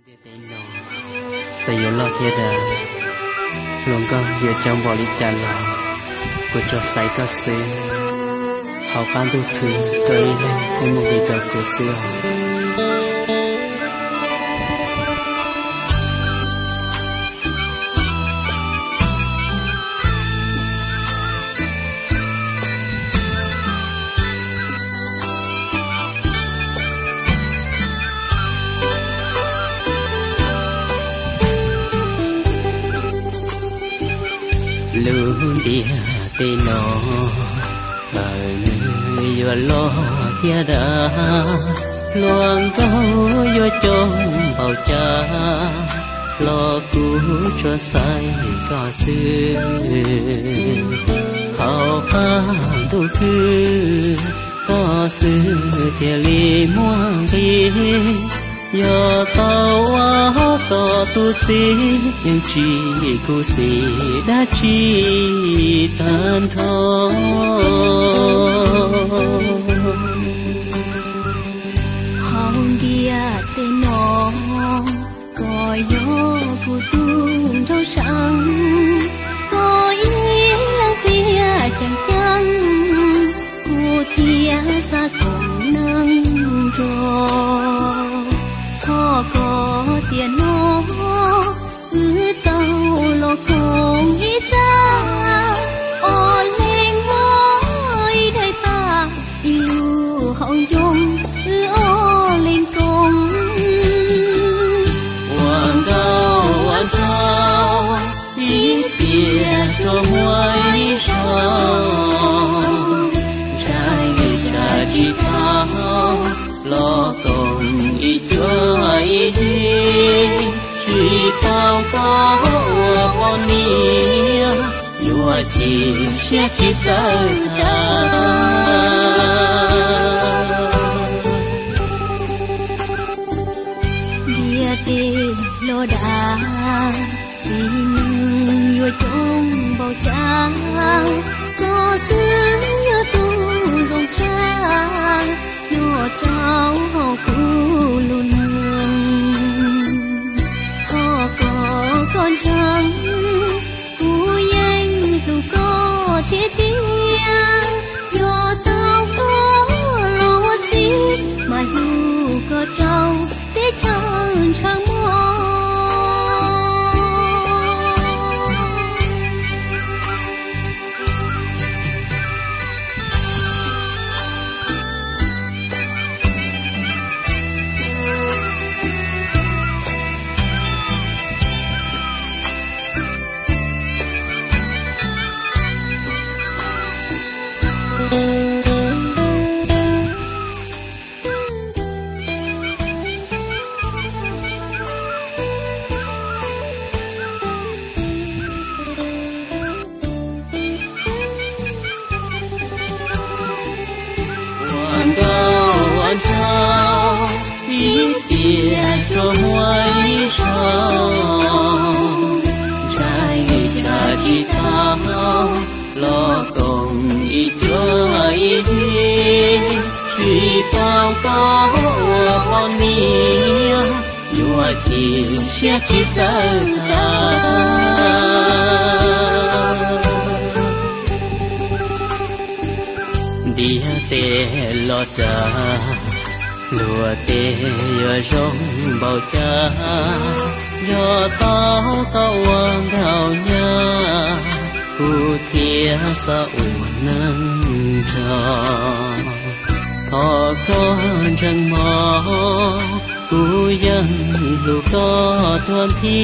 Tej no, txawm yuav loj thiab dav, hluas nkauj yuav coob npaum li cas los kuv tsuas xaiv koj xwb. Hauv qab ntuj khwb koj ib leeg thiaj muaj nqis rau kuv xwb os. Lub ntiaj teb no, txawm nws yuav loj thiab dav, hluas nkauj yuav coob npaum cas los kuv tsuas xaiv koj xwb. Hauv qab ntuj khwb, koj xwb thiaj li muaj nqis. Yog tau ua koj tus txiv, yeej tsis khuv xim dab tsi tag nrho. Hauv ntiaj teb no, koj yog kuv tus nraug sav, koj ib leeg thiaj tseem ceeb, kuv thiaj xav koom neej nrog. Thov koj tiam no wb tau los koom ib txaj, ob leeg muab ib daim paj, ib lub hauv ncoo wb ob leeg koom. Ua nkauj ua nraug ib tiam tsuas muaj ib zaug, ntshai tsam tsis tau los koom ib cuab ib yig, tsis tau koj ua poj niam yuav chim siab tsis txawj tag. Ntiaj teb los dav, txiv neej yuav coob npaum cas, koj xwb yog tus zoo tshaj, nyob rau hauv kuv lub neej. Thov kom koj ntseeg, kuv yeej hlub koj tiag tiag, yuav tau koj los ua txiv, mas hlub koj rau teb chaws ntshaw mog. Ua nkauj ua nraug ib tiam tsuas muaj ib zaug, ntshai tsam tsis tau los koom ib cuab ib yig, tsis tau koj ua poj niam yuav chim siab tsis txawj tag. Ntiaj teb los dav, luag tej yuav zoo npaum cas, yog tau koj ua nkauj nyab, kuv thiaj xav ua neej nrog. Thov koj ntseeg mog, kuv yeej hlub koj tuag nthi,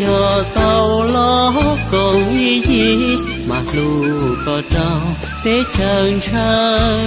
yog tau los koom ib yig, mas hlub koj rau teb chaws ntshaw